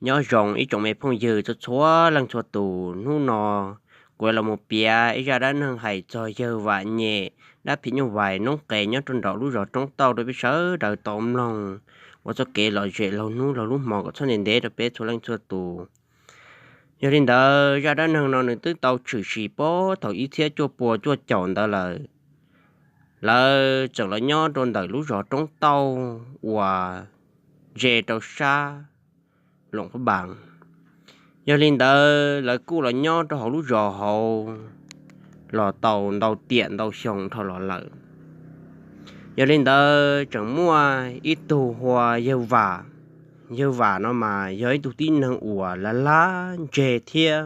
Nyob zoo ib tsoom me phooj ywg txhua txhua leej txhua tus, hnub no kuv los mus piav ib zaj dab neeg hais txog yawg Vam Nyem dab phim nyuj vais noob qes nyob rau nraum lub zos Roob Tauj rau peb sawv daws tau mloog ua txoj kev lom zem laug hnub laug lub hmo kom txhob ntev ntev rau peb txhua leej txhua tus. Yog li ntawd, zaj dab neeg no nws twb tau tshwm sim puag thaum ib txhiab cuaj pua cuaj caum ntawd lawm. Lawv tseem los nyob rau ntawm lub zos Roob Tauj uas ze rau sab Loos Phab Npas. Yog li ntawd, lawv kuj los nyob rau hauv lub zos hauv los tau ntau tiam ntau xyoo dhau los lawm. Yog li ntawd, tseem muaj ib tug hu ua yawg Vam. Yawg Vam no mas yog ib tug tib neeg uas laj laj ntseg thiab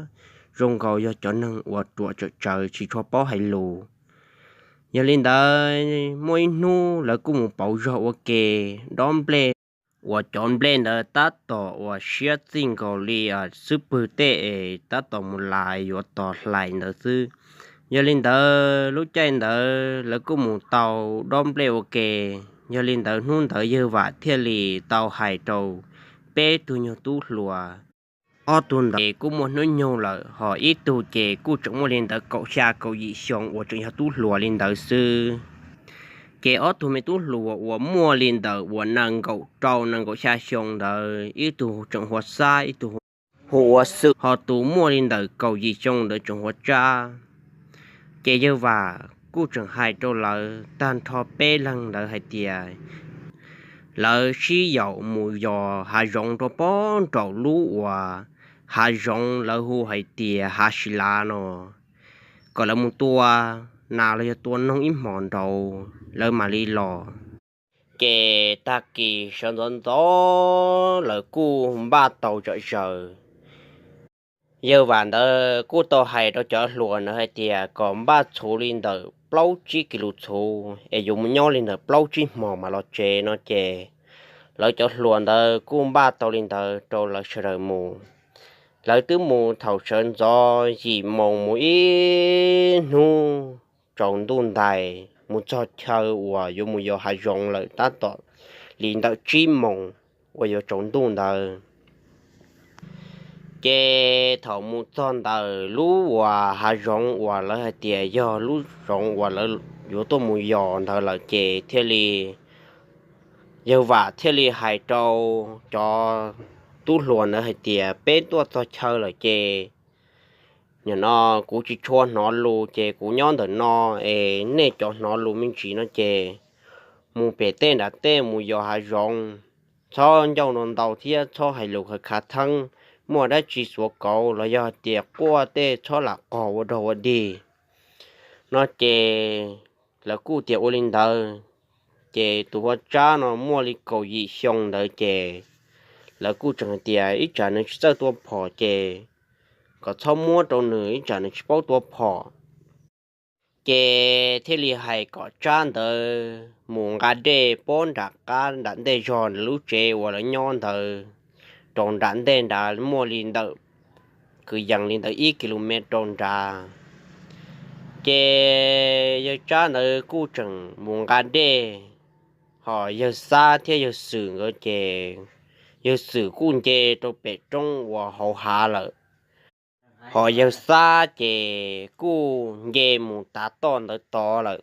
zoo nkaus yog cov neeg uas ruam tsawm tsawv tsis tshua paub hais lus. Yog li ntawd, muaj ib hnub lawv kuj mus pauv zog ua ke dob nplej, uas cov nplej ntawd tab tom uas siab txij nkaus li xub pwg tej es tab tom mus lais yuav tos hlais ntawd xwb. Yog li ntawd, lub caij ntawd lawv kuj mus tau dob nplej ua ke. Yog li ntawd, hnub ntawd yawg Vam thiaj li tau hais rau peb tug nyuag tub hluas. Ob tug ntawd kuj muaj hnub nyoog lawm, ho ib tug ces kuj tseem muaj li ntawd kaum xya kaum yim xyoo uas tseem yog tub hluas li ntawd xwb. Ces ob tug me tub hluas uas muaj li ntawd uas nees nkaum rau nees nkaum xya xyoo ntawd, ib tug tseem hu ua Xab, ib tug hu ua Xwm, ho tus muaj li ntawm kaum yim xyoo ntawd tseem hu ua Tsab. Ces yawg Vam kuj tseem hais rau lawv tag nrho peb leeg ntawd hais tias lawv sib yaum mus yos hav zoov rau pob nraum lub uas hav zoov lawv hu hais tias Hav Sis Lav no, kom lawv mus tua nas los yog tua noog ib hmos nraud lawv mam li los. Ces tag kis sawv ntxov ntxov lawv kuj npaj tau zom zaws. Yawg Vam ntawd kuj tau hais rau cov hluas ntawd hais tias kom npaj txhuv li ntawm plaub tsib kis lus txhuv es yuav mus nyob li ntawm plaub tsib hmos mas los tsev no ces lawv cov hluas ntawd kuj npaj tau li ntawd rau lawv sawv daws mus. Lawv twb mus thaum sawv ntxov yim moos mus ib hnub tsaus ntuj ntais mus txog chaw uas yuav mus yos hav zoov lawm tab tom li ntawm tsib moos uas yuav tsaus ntuj ntawd. Ces thaum mus txog ntawm lub uas hav zoov uas lawv hais tias yog lub zoov uas lawv yuav tuaj mus yos ntawd lawm ces thiaj li, yawg Vam thiaj li hais rau cov tub hluas ntawd hais tias, peb tuaj txog chaw lawm ces nim no kuv tsis tshua hnov lus ces kuv nyob ntawm no es nej cov hnov lus me ntsis no ces mus pem tej nram tej mus yos hav zoov, txhob ncauj ntau ntau thiab txhob hais lus khav khav theeb, muaj dab tsi xuav kauv los yog hais tias quaj tej txhob lam qog ua dog ua dig no ces lawv kuj tias ua li ntawd. Ces tus hu ua Tsab no muaj li kaum yim xyoo ntawd ces lawv kuj tseem hais tias ib tsam nws tsis txawj tua phom ces kom txhob muab rau nws, ib tsam nws tsis paub tua phom. Ces thiaj li hais kom Tsab ntawd mus nqa dej pob nram qab nram ntej zog lub tsev uas lawv nyob ntawd rau nram ntej nrad muaj li ntawm kwv yees li ntawm ib kis lus mev rau nrad. Ces yawg Tsab ntawd kuj tseem mus nqa dej, ho yawg Xab thiab yawg Xwm nkawd ces yawg Xwm kuj nce rau pem roob uas hauv hav lawm, ho yawg Xab ces kuj nce mus tav toj ntawd tod lawm.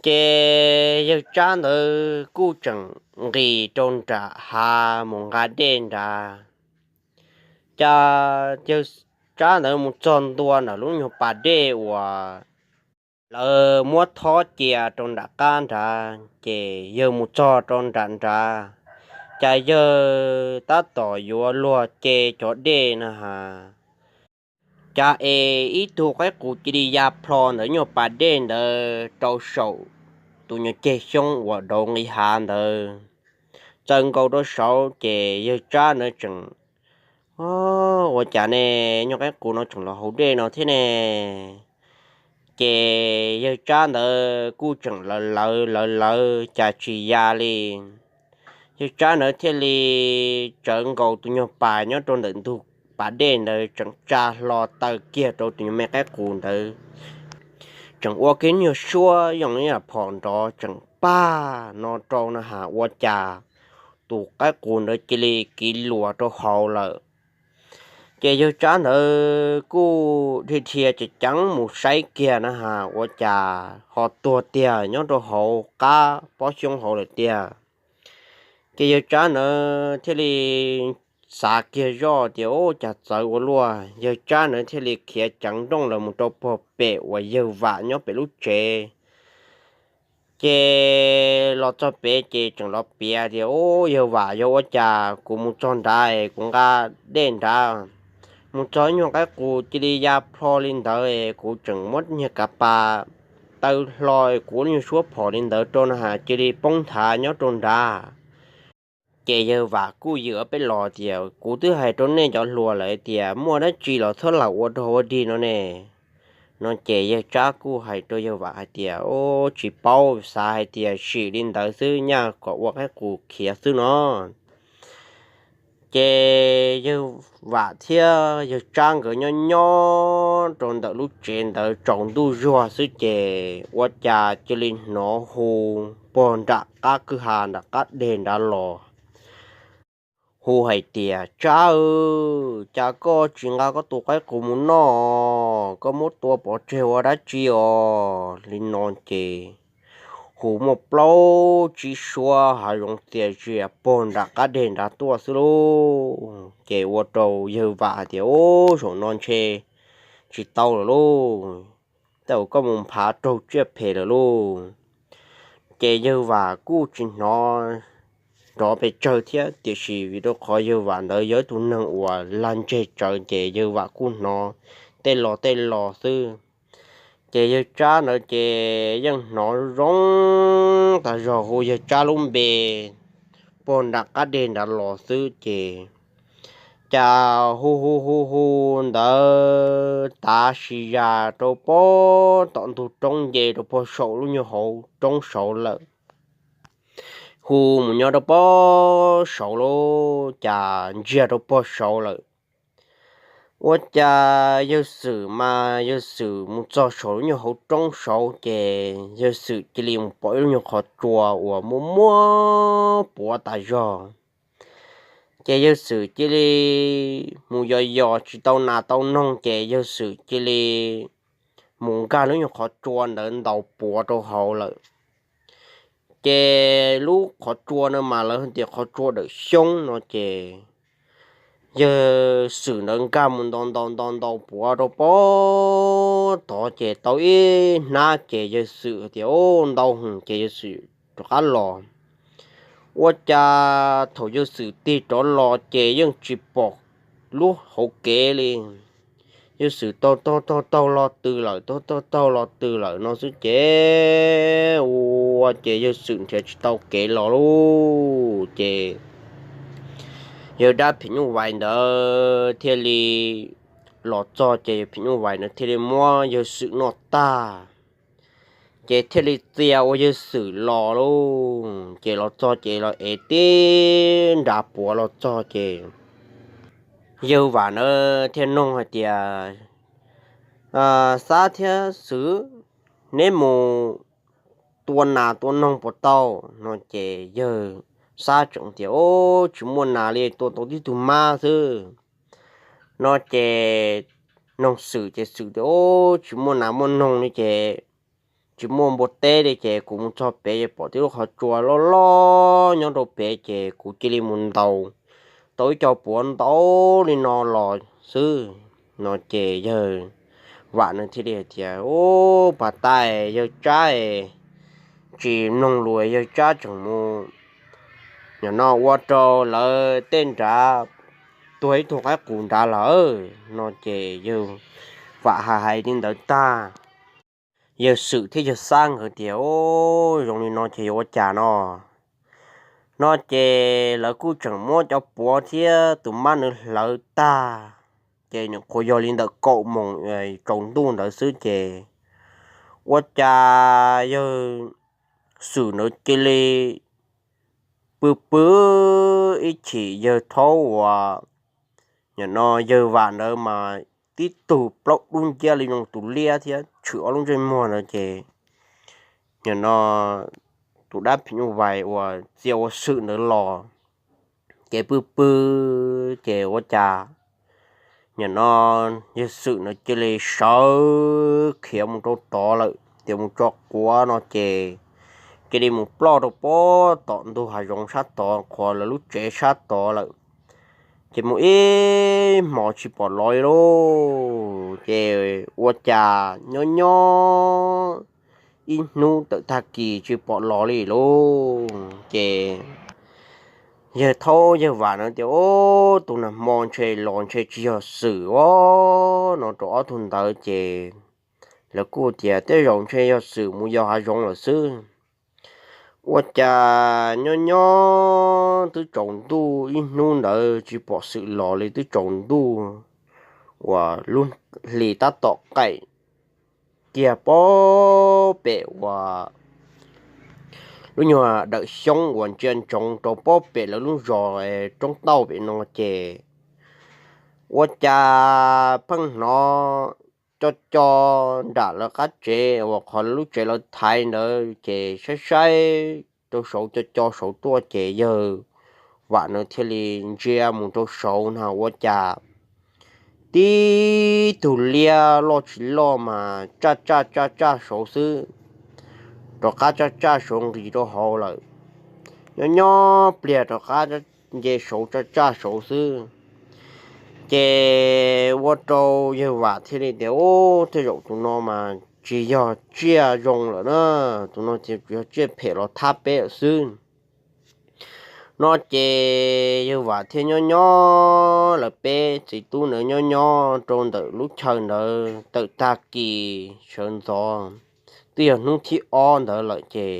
Ces yawg Tsab ntawd kuj tseem nqis rau nram hav mus nqa dej nrad. Cas yawg Tsab ntawd mus txog ntua ntawm lub nyuag pas dej uas lawv muab thob cia rau nram qab nrad, ces yawg mus txog rau nram nrad, cas yawg tab tom yuav luag ce cov dej na has, cas es ib tug qaib qus cia li ya plho ntawm nyuag pas dej ntawd rau saum tus nyuag ceg xyoob uas dauv nqis hav ntawd, txaws nkaus rau saud. Ces yawg Tsab ntawd tseem, o, ua cas ne, nyuag qaib qus no tseem los haus dej no thiab ne? Ces yawg Tsab ntawd kuj tseem lawv lawv lawv lawv cas tsis ya li. Yawg Tsab ntawd thiaj li tsawv nkaus tus nyuag pas nyob rau ntawm ntug pas dej ntawd tseem tsa hlo taw kiag rau tus nyuag me qaib qus ntawd, tseem ua kiag nyuag suab zoo li phom nrov tseem pag no rau na has, ua cas tus qaib qus ntawd cia li kiv luas rau hauv lawm. Ces yawg Tsab ntawd kuj dhia dhia ceev ceev mus saib kiag na has ua cas ho tuag tiag nyob rau hauv qab pob xyoob hauv lawm tiag. Ces yawg Tsab ntawd thiaj li xav kiag zoj tias, Ub, cas txawv ua luaj. Yawg Tsab ntawd thiaj li khiav ceev nrooj lawm mus rau puag pem uas yawg Vam nyob pem lub tsev. Ces los txog pem ces tseem los piav tias, Ub, yawg Vam, yog ua cas kuv mus txog nrad es kuv nqa dej nrad, mus txog ib nyuag qaib qus cia li ya plho li ntawd es kuv tseem muab niag kav pas taw hlo, kuv ua lub nyuag suab phom li ntawd rau na has cia li poob nthav nyob rau nrad. Ces yawg Vam kuj yws peb los tias, Kuv twb hais rau nej cov hluas lawm tias muaj dab tsi los txhob lam ua rau hauv ua dig no ne. No ces yawg Tsab kuj hais rau yawg Vam hais tias, Ub, tsis paub, xav hais tias sim li ntawd xwb, nyaj kom ua qaib qus khiav xwb no. Ces yawg Vam thiab yawg Tsab nkawd nyob nyob rau ntawm lub tsev ntawd tsaus ntuj zuag xwb ces ua cas cia li hnov hu puag nram qab kwj ha nram qab deg nrad los, hu hais tias, Tsab aw, cas koj tsis nqa koj tus qaib qus mus noj, koj muab tua pov tseg ua dab tsi os? Li no ces hu muaj plaub tsib suab hav zoov txias zias puag nram qab deg nrad tuaj xwb lauj. Ces ua rau yawg Vam hais tias, Ub, zaum no ntshe tsis tau lawm lauj, tej zaum koj mus nphav raug tsiaj phem lawm lauj. Ces yawg Vam kuj tsis hnov nrov pes tsawg thiab, tiam sis vim rau qhov yawg Vam ntawd yog ib tug neeg uas lag ntseg tsawv ces yawg Vam kuj hnov tej los tej los xwb. Ces yawg Tsab ntawd ces yeej hnov zoo tas zog hu yawg Tsab lub npe puag nram qab deg nrad los xwb ces cas hu hu hu hu ntawd tav si ya rau puag tom ntug roob nce rau puag saum lub nyuag hauv roob saud lawm. Hu mus nyob rau puag saud lawm, cas ntsiag rau puag saud lawm. Ua cas yawg Xwm mas yawg Xwm mus txog saum lub nyuag hauv roob saud ces yawg Xwm cia li mus pom ib lub nyuag qhov tsua uas muaj muaj puav tas zog. Ces yawg Xwm cia li mus yos yos tsis tau nas tau noog ces yawg Xwm cia li mus nkag lub nyuag qhov tsua ntawd ntaus puav rau hauv lawm. Ces lub qhov tsua no mas lawv tias qhov tsua dawm xyoob no ces yawg Xwm ntawd nkag mus ntaus ntaus ntaus ntaus puav rau puag tod ces tau ib hnab ces yawg Xwm tias, Ub, ntau heev, ces yawg Xwm rov qab los. Ua cas thaum yawg Xwm tig rov los ces yeej tsis pom lub hauv kev li. Yawg Xwm taug taug taug taug lo twg lawm, taug taug taug lo twg lawm no xwb ces ua ces yawg Xwm nrhiav tsis tau kev los lauj. Ces yawg dab phim nyuj vais ntawd thiaj li los txog ces yawg phim nyuj vais ntawd thiaj li muab yawg Xwm noj tag. Ces thiaj li txia ua yawg Xwm los lauj. Ces los txog ces los ev tib nrad puav los txog ces yawg Vam ntawd thiaj noog hais tias, Xab thiab Xwm, neb mus tua nas tua noog puas tau? No ces yawg Xab tseem tias, Ub, tsis muaj nas li, tua tau tib tug mab xwb. No ces noog Xwm ces Xwm tias, Ub, tsis muaj nas muaj noog li ces tsis muaj npua teb li ces kuv mus txog pem es pom tib lub qhov tsua loj loj nyob rau pem ces kuv cia li mus ntaus tau ib co puav ntau li no los xwb. No ces yawg Vam nws thiaj li hais tias, Ub, pas tais, yawg Tsab tsis mloog lus, yawg Tsab tseem mus, nim no ua rau lawv tej nrad tuag ib tug qaib qus nrad lawm. No ces yawg Vam hais hais li ntawd tag, yawg Xwm thiab yawg Xab nkawd tias, Ub, zoo li no ces yuav ua cas no? No ces lawv kuj tseem muab cov puav thiab tus mab nws hlawv tag, ces nyuam qhuav yog li ntawm kaum moos tsaus ntuj ntawd xwb ces ua cas yawg Xwm ntawd cia li pw pw ib chim yawg thaub uas nim no yawg Vam ntawd mas tib tug plaub dub nciab li no tus liab thiab tshwm ob lub ntsej muag ntawd ces nim no tus dab phim nyuj vais uas txia ua Xwm ntawd los ces pw pw ces ua cas nim no yawg Xwm no cia li sawv khiav mus rau tod lawm, ces mus tso quav no ces cia li mus ploj rau pob tom ntug hav zoov sab tod qhuas lawv lub tsev sab tod lawm. Ces mus ib hmos tsis pom los li lauj, ces ua cas nyob nyob ib hnub tawm tag kis tsis pom los li lauj. Ces yawg Thaub yawg Vam no tias, Ub, tus nag hmo ntshe los ntshe tsis yog Xwm os, no rau ob tug ntawd ces lawv kuj tias, Tej zaum ntshe yog Xwm mus yos hav zoov lawm xwb. Ua cas nyob nyob twb tsaus ntuj ib hnub ntawd tsis pom Xwm los li, twb tsaus ntuj uas lub hli tab tom qaim kiag pob pem uas lub nyuag dawm xyoob uas ntsia ntsoov rau pob pem lawv lub zos roob tauj pem no ces ua cas pheej hnov co co nram lawv qab tsev uas qhov lub tsev lawv thaiv ntawd ces saib saib rau saud co co saud tuaj ces yawg Vam no thiaj li ntsia mus rau saud na ua cas tib tug liab loj tsis loj mas tsaj tsaj tsaj tsaj saud xwb, rov qab tsaj tsaj saud nqis rau hauv lawm. Nyob nyob pliag rov qab nce saud tsaj tsaj saud xwb. Ces ua rau yawg Vam thiaj li tias, Ub, tej zaum tus no mas tsis yog tsiaj zoo lawm na, tus no tsis yog tsiaj phem los thab peb lawm xwb. No ces yawg Vam thiaj nyob nyob lawv peb txiv tub ntawd nyob nyob rau ntawm lub chaw ntawd tawm tag kis sawv ntxov twb yog hnub thib ob ntawd lawm ces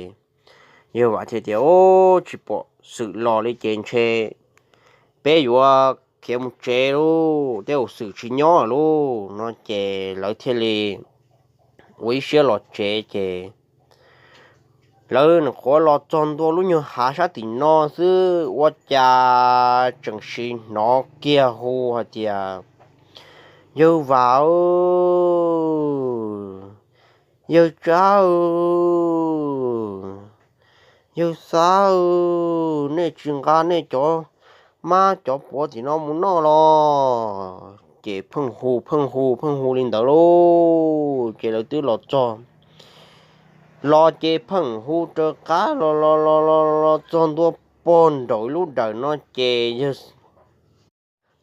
yawg Vam thiaj tias, Ub, tsis pom Xwm los li ces ntshe peb yuav khiav mus tsev lauj, tej zaum Xwm tsis nyob lauj. No ces lawv thiaj li ua ib siab los tsev ces lawv nyuam qhuav los txog ntua lub nyuag hav sab tim no xwb ua cas tseem sim hnov kiag hu hais tias, Yawg Vam, yawg Tsab, yawg Xab, nej tsis nqa nej cov mab cov puav tim no mus noj los? Ces pheej hu pheej hu pheej hu li ntawd lauj. Ces lawv twb los txog, los ces pheej hu raws qab los los los los los txog ntua pog nraum ib lub dawm no ces yawg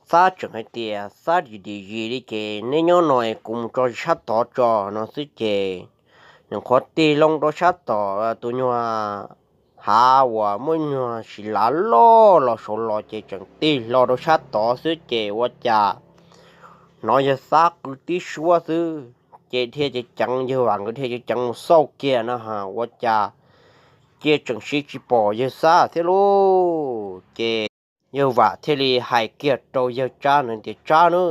Xab tseem hais tias, Xab dim dim zis li ces neb nyob no es kuv mus tso sab tod tso, no xwb ces nyuam qhuav tig loo rau sab tom tus nyuag hav uas muaj nyuag sis lav loj los saud los ces tseem tig hlo rau sab tod xwb ces ua cas hnov yawg Xab qw tib suab xwb ces dhia ceev ceev, yawg Vam nkawd dhia ceev ceev mus xauj kiag no ha ua cas cia tseem siv tsis pom yawg Xab thiab lauj. Ces yawg Vam thiaj li hais kiag rau yawg Tsab na tias, Tsab na,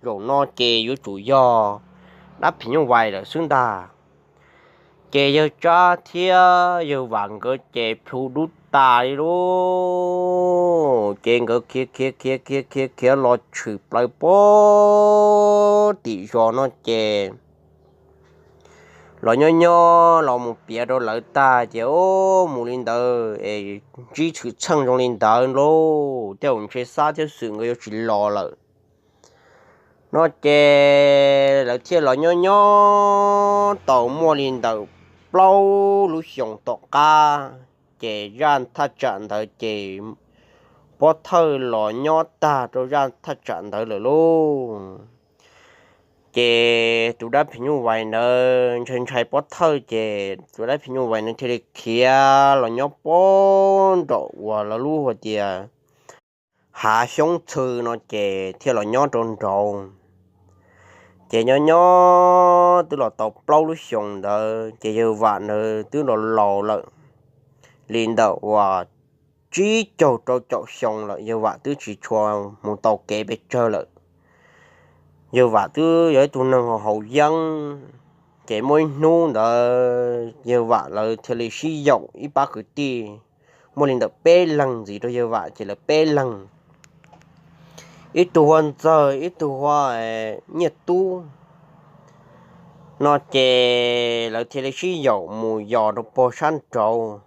zaum no ces yuav tsum yog dab phim nyuj vais lawm xwb ntag. Ces yawg Tsab thiab yawg Vam nkawd ces plhu dub tas li lauj. Ces nkawd khiav khiav khiav khiav khiav khiav los tshwm plaws pem tim zos no ces los nyob nyob los mus piav rau lawv tag ces, Ub, mus li ntawd es ntsib txheej txheej zoo li ntawd lauj, tej zaum ntshe Xab thiab Xwm nkawd yuav tsis los lawm. No ces lawv thiaj los nyob nyob tau muaj li ntawm plaub lub xyoos tom qab, ces zaj thaj tsam ntawd ces Pob Thawj los nyob tag rau zaj thaj tsam ntawd lawm lauj. Ces tus dab phim nyuj vais ntawd ntshai ntshai Pob Thawj ces tus dab phim nyuj vais ntawd thiaj li khiav los nyob pem nraum uas lawv lub hais tias hav xyoob txhw no ces thiaj los nyob rau nraud. Ces nyob nyob twb los tau plaub lub xyoos ntawd ces yawg Vam ntawd twb los laus lawm, li ntawm uas tsib caug rau caum xyoo lawm, yawg Vam twb tsis tshua mus tau kev pes tsawg lawm. Yawg Vam twb yog ib tug neeg haus yeeb, ces muaj ib hnub ntawd yawg Vam lawv thiaj li sib yaum ib pab kwv tij, muaj li ntawm peb leeg ntxiv rau yawg Vam ces lawv peb leeg, ib tug hu ua Ntxawg, ib tug hu ua Nyiaj Tub, no ces lawv thiaj li sib yaum mus yos rau pem sab nraud.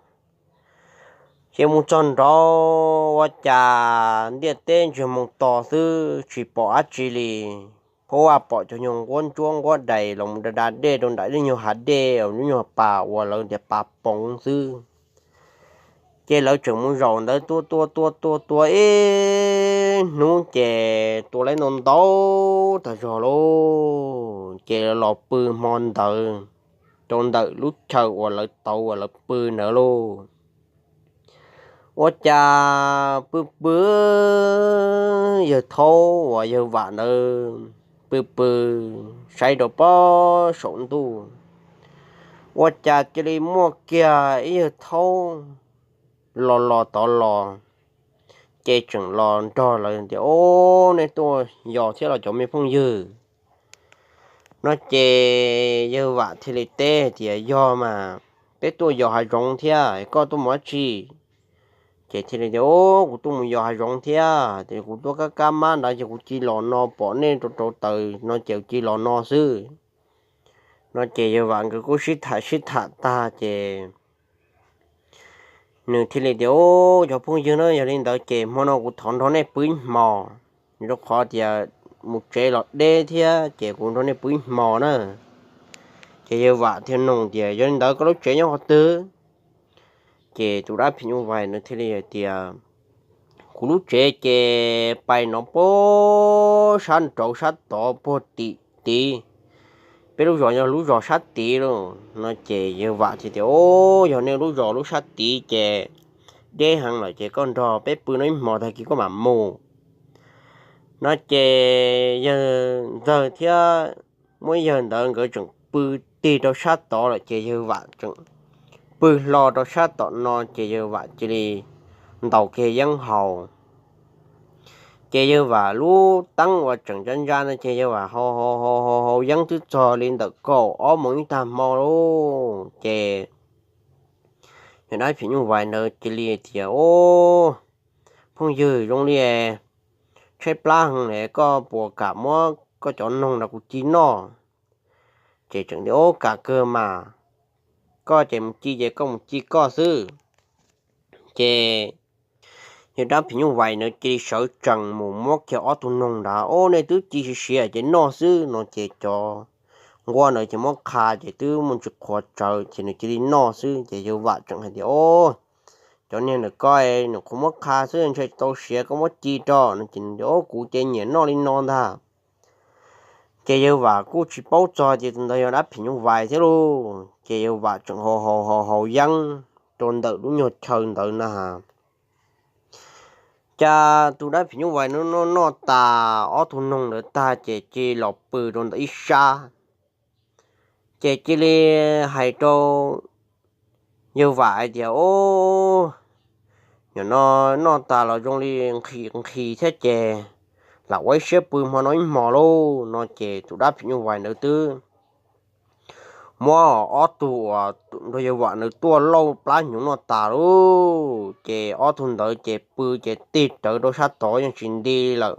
Ces mus txog nraud ua cas ntiaj teb ntsiag moo to xwb tsis pom dab tsi li. Phob Vaj pom cov nyuag nquab ntsuab nquab dais los da da dej rau nram lub nyuag hav dej, lub nyuag pas uas lawv tias pas poov xwb. Ces lawv tseem mus zaum ntawd tua tua tua tua tua ib hnub ces tua lawv ntau ntau tag zog lauj. Ces los pw hmo ntawd rau ntawm lub chaw uas lawv tauv uas lawv pw ntawd lauj. Ua cas pw pw, yawg Thaub uas yawg Vam ntawd pw pw saib rau pob saum ntuj, ua cas cia li muaj kiag ib yawg Thaub los los tod los, ces tseem los nrog lawv tias, Ob, nej tuaj yos thiab los cov me phooj ywg? No ces yawg Vam thiaj li teb tias, Yog mas, peb tuaj yos hav zoov thiab, koj tuaj mus dab tsi? Ces thiaj li tias, Ob, kuv tuaj mus yos hav zoov thiab, ces kuv tuaj kab kab mab ntawd ces kuv cia los no pom nej rau rau taws no ces kuv cia los no xwb. No ces yawg Vam nkawd kuj sib tham sib tham tag ces nws thiaj li tias, Ob, cov phooj ywg na, yog li ntawd ces hmo no kuv thov nrog nej pw ib hmos, rau qhov tias mus tsev los deb thiab ces kuv nrog nej pw ib hmos na. Ces yawg Vam thiaj nug tias, Yog li ntawd koj lub tsev nyob qhov twg? Ces tus dab phim nyuj vais nws thiaj li hais tias, Kuv lub tsev ces pais no puag sab nraud sab tod puag tim tid, peb lub zos yog lub zos sab tid lauj. No ces yawg Vam thiaj tias, Ob, yog nej lub zos lub sab tid ces deb heev lawm ces koj nrog peb pw no ib hmos tag kis koj mam mus. No ces yawg Ntxawg thiab muaj ib yawg ntawd nkawd tseem pw tig rau sab tod lawm ces yawg Vam tseem pw hlo rau sab tom no ces yawg Vam cia li ntaus kiag yeeb haus. Ces yawg Vam lub teeb uas tseem ntsa ntsa no ces yawg Vam haus haus haus haus yeeb twb txog li ntawm kaum ob moos ib tag hmo lauj. Ces yawg dab phim nyuj vais ntawd cia li tias, Ob, phooj ywg, zoo li tshaib plab heev li, koj puas kam muab koj cov noog rau kuv ci noj? Ces tseem tias, Ob, kam kawg mas, koj ces mus ci ces koj mus ci koj xwb. Ces yawg dab phim nyuj vais ntawd cia li sawv tsees mus muab kiag ob tug noog ntawd, Ob, nej twb ci siav siav ces noj xwb. No ces cov nquab ntawd ces muab qha ces twb muaj ntsis qhuav tsawv ces nws cia li noj xwb. Ces yawg Vam tseem hais tias, Ob, cov niag ntawm koj nws qhuav muab qha xwb, ntshe tsis tau siav, koj muab ci rau. No ces nws tias, Ob, kuv ces nyiam noj li no ntag. Ces yawg Vam kuj tsis paub txog tias tus ntawd yog dab phim nyuj vais thiab lauj. Ces yawg Vam tseem haus haus haus haus yeeb rau ntawm lub nyuag chaw ntawd na. Cas tus dab phim nyuj vais noj noj tas ob tug noog ntawd tag ces cia li los pw rau ntawm ib sab. Ces cia li hais rau yawg Vam hais tias, Ob, nim no noj tas los zoo li nqhis nqhis thiab ces lam ua ib siab pw hmo no ib hmos lauj. No ces tus dab phim nyuj vais ntawd twb muab ob tug uas nrog yawg Vam ntawd tuaj lauj plab hnyuv noj tas lauj. Ces ob tug ntawd ces pw ces tig rawv rau sab tod yeej tsis nti lawm.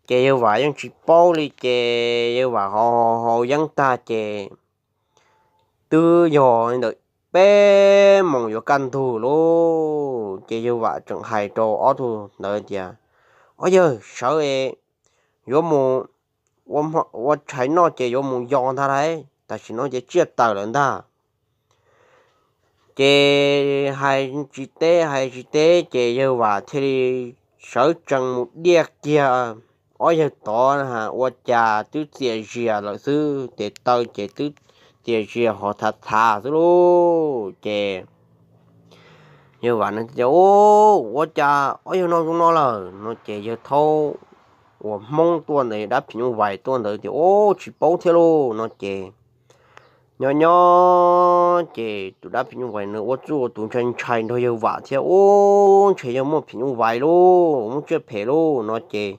Ces yawg Vam yeej tsis paub li ces yawg Vam haus haus yeeb tag ces twb yog ntawm peb moos yuav kaj ntug lauj. Ces yawg Vam tseem hais rau ob tug ntawd tias, Ob yawg, sawv es yuav mus ua tshais noj ces yuav mus yos ntag lauj, tam sim no ces tsiaj tawm lawm ntag. Ces hais tsis teb hais tsis teb ces yawg Vam thiaj li sawv tsees mus diaj kiag ob yawg tod, ua cas twb txias zias lawm xwb, tes taw ces twb txias zias hos thav thav xwb lauj. Ces yawg Vam nws tias, Ub, ua cas ob yawg no zoo no lawm? No ces yawg Thaub uas Hmoob tuaj ntawd, dab phim nyuj vais tuaj ntawd tias, Ub, tsis paub thiab lauj. No ces nyob nyob ces tus dab phim nyuj vais nws ua txuj ua tus ntshai ntshai nrog yawg Vam thiab, Ub, ntshe yog muaj phim nyuj vais lauj, muaj tsiaj phem lauj. No ces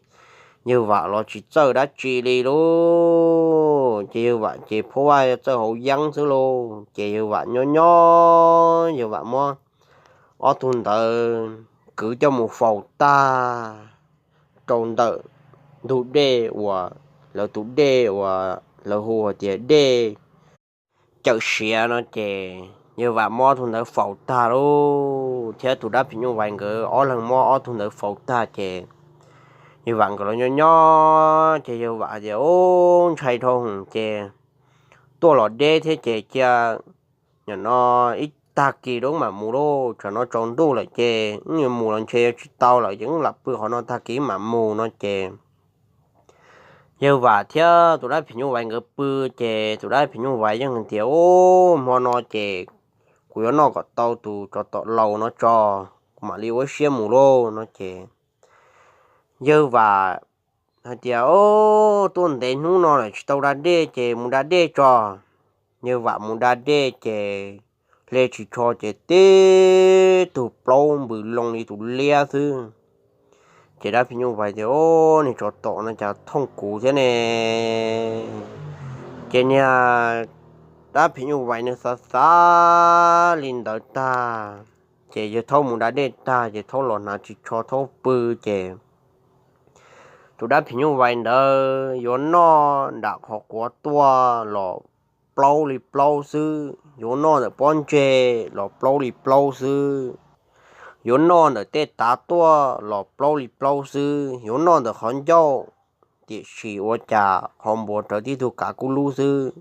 yawg Vam los tsis txawj dab tsi li lauj. Ces yawg Vam ces phuab vaj txawj haus yeeb xwb lauj. Ces yawg Vam nyob nyob yawg Vam muab ob tug ntawd kwv coj mus faus tag rau ntawm ntug dej uas lawv tus dej uas lawv hu hais tias dej Cawm Siav no ces yawg Vam muab ob tug ntawd faus tag lauj. thiab tus dab phim nyuj vais nkawd ob leeg muab ob tug ntawd faus tag ces yawg vam nkawd los nyob nyob ces yawg vam tias, Ub, ntshai dhau ces tuaj los deb thiab ces cia nim no ib tag kis rau mam mus lauj, tsam no tsaus ntuj lawm ces wb yuav mus los ntshe yuav tsis tau lawm ces wb lam pw qhov no tag kis mam mus no ces yawg vam thiab tus dab phim nyuj vais nkawd pw ces tus dab phim nyuj vais yeej tias, Ub, hmo no ces kuv yuav noj kom tau tus tsov tom laus no tso, kuv mam li ua siab mus lauj no ces yawg vam hais tias, Ub, tuaj ntev hnub no lawm tsis tau da dej ces mus da dej tso. Yawg vam mus da dej ces hle ris tsho ces tib tug plaub npws loo li tus liab xwb. Ces dab phim nyuj vais tias, Ub, niag tsov tom no cas thooj kuv thiab ne? Ces niag dab phim nyuj vais nws xav xav li ntawd tag ces yawg thaub mus da dej tag ces thaub los hnav ris tsho thaub pw ces tus dab phim nyuj vais ntawd yuav noj nram qhov quav tuaj los plaub li plaub xwb, yuav noj ntawm pob ntseg los plaub li plaub xwb, yuav noj ntawm tej tav tuaj los plaub li plaub xwb, yuav noj ntawm qhov ncauj, tiam sis ua cas qhov npuas rawv tib tug kav kub lub xwb,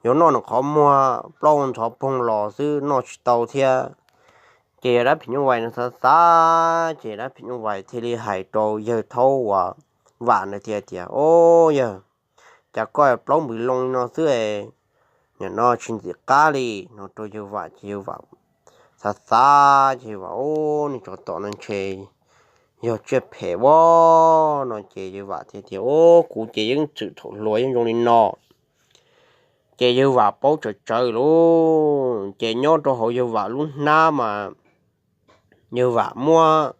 yuav noj ntawm qhov muag plaub ntxhov poog los xwb noj tsis tau thiab. Ces dab phim nyuj vais no xav xav ces dab phim nyuj vais thiaj li hais rau yawg thaub uas vam ntawd tias, Ub, yawg, cas koj plaub npws loo li no xwb, nim no tsis ntxim qab li no rau yawg vam ces yawg vam xav xav ces yawg vam, Ub, niag tsov tom no ntshe yog tsiaj phem ub no ces yawg vam thiaj tias, Ub, kuv ces yeej txwm thaum hluas yeej zoo li no. Ces yawg vam paub tsawv tsawv lauj, ces nyob rau hauv yawg vam lub hnab mas yawg vam muab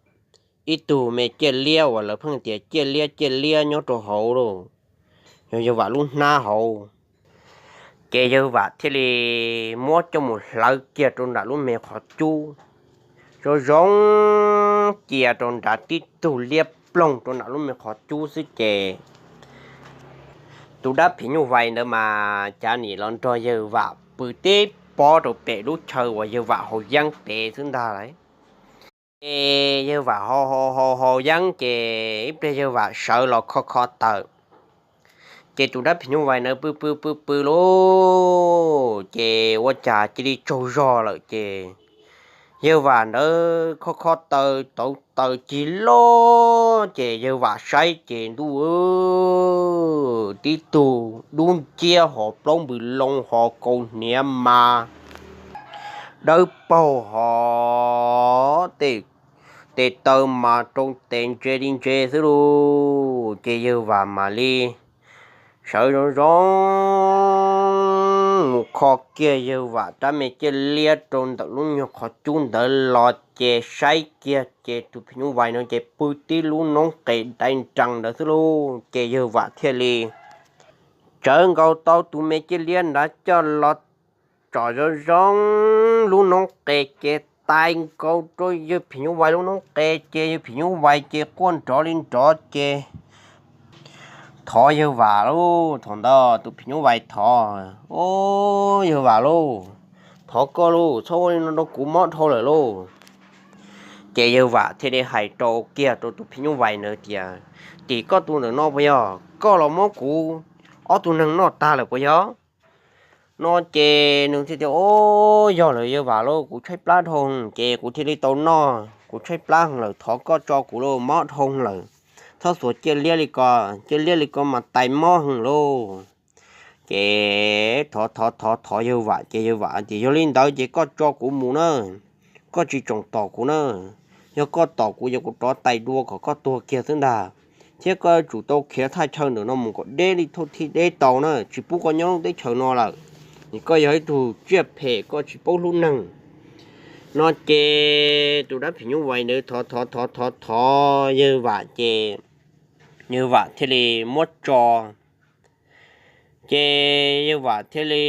ib tug me ciaj liab uas lawv pheej tias ciaj liab ciaj liab nyob rau hauv lauj, yog yawg vam lub hnab hauv. Ces yawg vam thiaj li muab coj mus hlawv kiag rau nram lub me qhov cub, zoo zoo cia rau nrad tib tug liab ploog rau nram lub me qhov cub xwb ces tus dab phim nyuj vais ntawd mas cav nim los nrog yawg vam pw tib pob rau pem lub chaw uas yawg vam haus yeeb pem xwb ntag lauj. Ces yawg vam haus haus haus yeeb ces ib pliag yawg vam sawv los kho kho taws, ces tus dab phim nyuj vais ntawd pw pw pw pw lauj, ces ua cas cia li tsaug zog lawm ces yawg vam ntawd kho kho taws tauv taws cig loj ces yawg vam saib ces ntuj, tib tug dub nciab ho plaub npws loo ho kaus hniav mas dawb paug ho tej tes taw mas rau tes ntse li ntse xwb lauj. Ces yawg vam mam li sawv zoo zoo mus kho kiag yawg vam rab me ciaj liab rau ntawm lub nyuag qhov cub ntawd los ces saib kiag ces tus phim nyuj vais no ces pw tib lub noob qes dai nrees ntawd xwb lauj. Ces yawg vam thiaj li tsawv nkaus tau tus me ciaj liab ntawd coj los tsom zoo zoo lub noob qes ces tais nkaus rau yawg phim nyuj vais lub noob qes ces yawg phim nyuj vais ces quaj nrov li nrov ces thov yawg vam lauj. Thaum ntawd tus phim nyuj vais thov, Ub, yawg vam lauj, thov koj lauj, txhob ua li no rau kuv, mob dhau lawm lauj. Ces yawg vam thiaj li hais rau kiag rau tus phim nyuj vais ntawd tias, Tim koj tus ntawm no puas yog? Koj los muab kuv ob tug neeg noj tag lawm puas yog? No ces nws thiaj tias, Ub, yog lawm yawg vam lauj, kuv tshaib plab dhau ces kuv thiaj li tau noj, kuv tshaib plab heev lawm, thov koj tso kuv lauj, mob dhau lawm. Txhob xuas ciaj liab li ko, ciaj liab li ko mas tais mob heev lauj. Ces thov thov thov thov yawg vam ces yawg vam tias, Yog li ntawd ces koj tso kuv mus na, koj tsis tsoom tom kuv na. Yog koj tom kuv ces kuv rov tais dua kom koj tuag kiag xwb ntag. Thiab koj yuav tsum tau khiav thaj chaw ntawm no mus kom deb li thauj thij deb tau na, tsis pub koj nyob lub teb chaws no lawm. Koj yog ib tug tsiaj phem, koj tsis paub hlub neeg. No ces tus dab phim nyuj vais ntawd thov thov thov thov thov yawg vam ces yawg vam thiaj li muab tso. Ces yawg vam thiaj li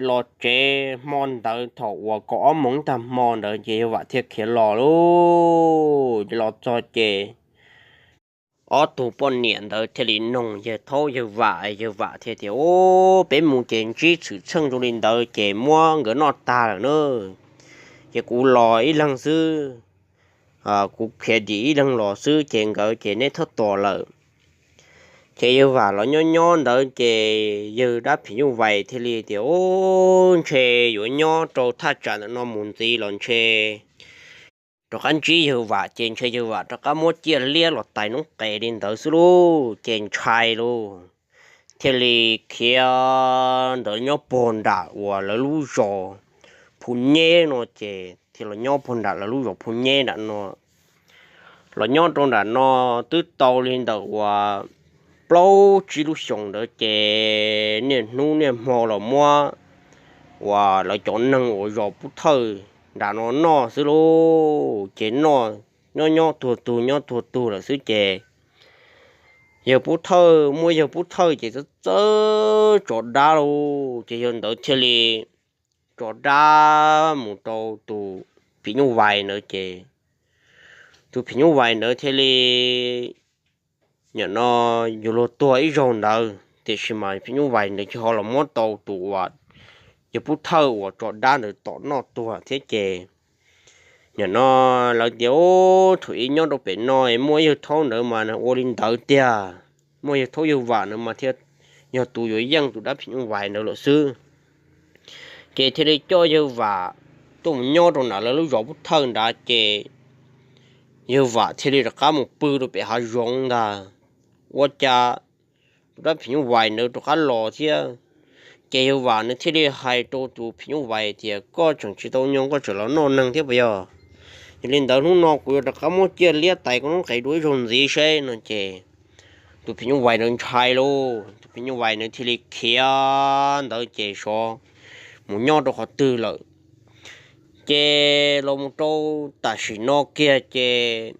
los tsev hmo ntawd thaum uas kaum ob moos tag hmo ntawd ces yawg vam thiaj khiav los lauj. Los txog ces ob tug poj niam ntawd thiaj li noog yawg thaub yawg vam, yawg vam thiaj tias, Ub, peb mus ces ntsib xwm txheej zoo li ntawd ces muab nkawd noj tag lawm na. ces kuv los ib leeg xwb, kuv khiav dim ib leeg los xwb ces nkawd ces neb thawb tos lawm. Ces yawg Vam los nyob nyob ntawd ces yawg dab phim nyuj vais thiaj li tias, Ub, ntshe yuav nyob rau thaj tsam ntawm no mus ntxiv los ntshe rov qab ntsib yawg Vam ces ntshe yawg Vam rov qab muab ciaj liab los tais noob qes li ntawd xwb lauj, ces ntshai lauj. Thiaj li khiav ntawd nyob puag nram uas lawv lub zos Phu Nyeb no ces thiaj los nyob puag nram lawv lub zos Phu Nyeb nram no. Los nyob rau nram no twb tau li ntawm uas plaub tsib lub xyoos ntawd ces niaj hnub niaj hmo los muab uas lawv cov neeg uas zos Pub Thawj nram no noj xwb lauj. Ces noj, nyob nyob tuag tug nyob tuag tug lawm xwb ces yawg Pub Thawj, muaj yawg Pub Thawj ces txawj txawj tso dab lauj. Ces yawg ntawd thiaj li tso dab mus rau tus phim nyuj vais ntawd ces tus phim nyuj vais ntawd thiaj li, nim no yus luag tuag ib zaug ntawd tiam sis mas phim nyuj vais ntawd ces ho los muab tau tus uas yawg Pub Thawj uas tso dab ntawd tom noj tuag thiab ces nim no lawv tias, Ub, thaum ub nyob rau pem no muaj yawg Thaub ntawd mas nws ua li ntawd tiag, muaj yawg Thaub yawg Vam ntawd mas thiaj yog tus yuav yeej tus dab phim nyuj vais ntawd lawm xwb. Ces thiaj li coj yawg Vam tuaj mus nyob rau nram lawv lub zos Pub Thawj nrad ces yawg Vam thiaj li rov qab mus pw rau pem hav zoov ntag. Ua cas tus dab phim nyuj vais ntawd rov qab los thiab. Ces yawg Vam nws thiaj li hais rau tus phim nyuj vais tias, Koj tseem tsis tau nyob koj tseem los noj neeg thiab puas yog? Yog li ntawd hnub no kuv yuav rov qab muab ciaj liab tais koj noob qes dua ib zaug ntxiv seb no ces tus phim nyuj vais ntawd ntshai lauj. Tus phim nyuj vais ntawd thiaj li khiav ntawd ces sov mus nyob rau qhov twg lawm. Ces los mus rau tam sim no kiag ces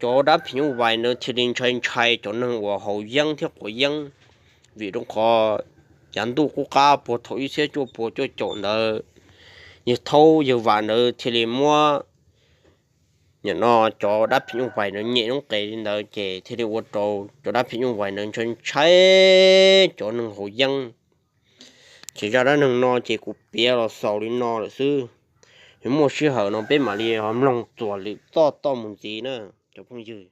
cov dab phim nyuj vais ntawd thiaj li ntshai ntshai cov neeg uas haus yeeb thiab quav yeeb, vim rau qhov yav ntuj qub qab puag thaum ib txhiab cuaj pua cuaj caum ntawd, yawg Thaub yawg Vam ntawd thiaj li muab nim no cov dab phim nyuj vais ntawd nyem noob qes li ntawd ces thiaj li ua rau cov dab phim nyuj vais ntawd ntshai ntshai cov neeg haus yeeb. Ces zaj dab neeg no ces kuv piav los xaus li no lawm xwb. Yog muaj sij hawm no peb mam li ho mloog txuas lwm txoj toj mus ntxiv na cov phooj ywg.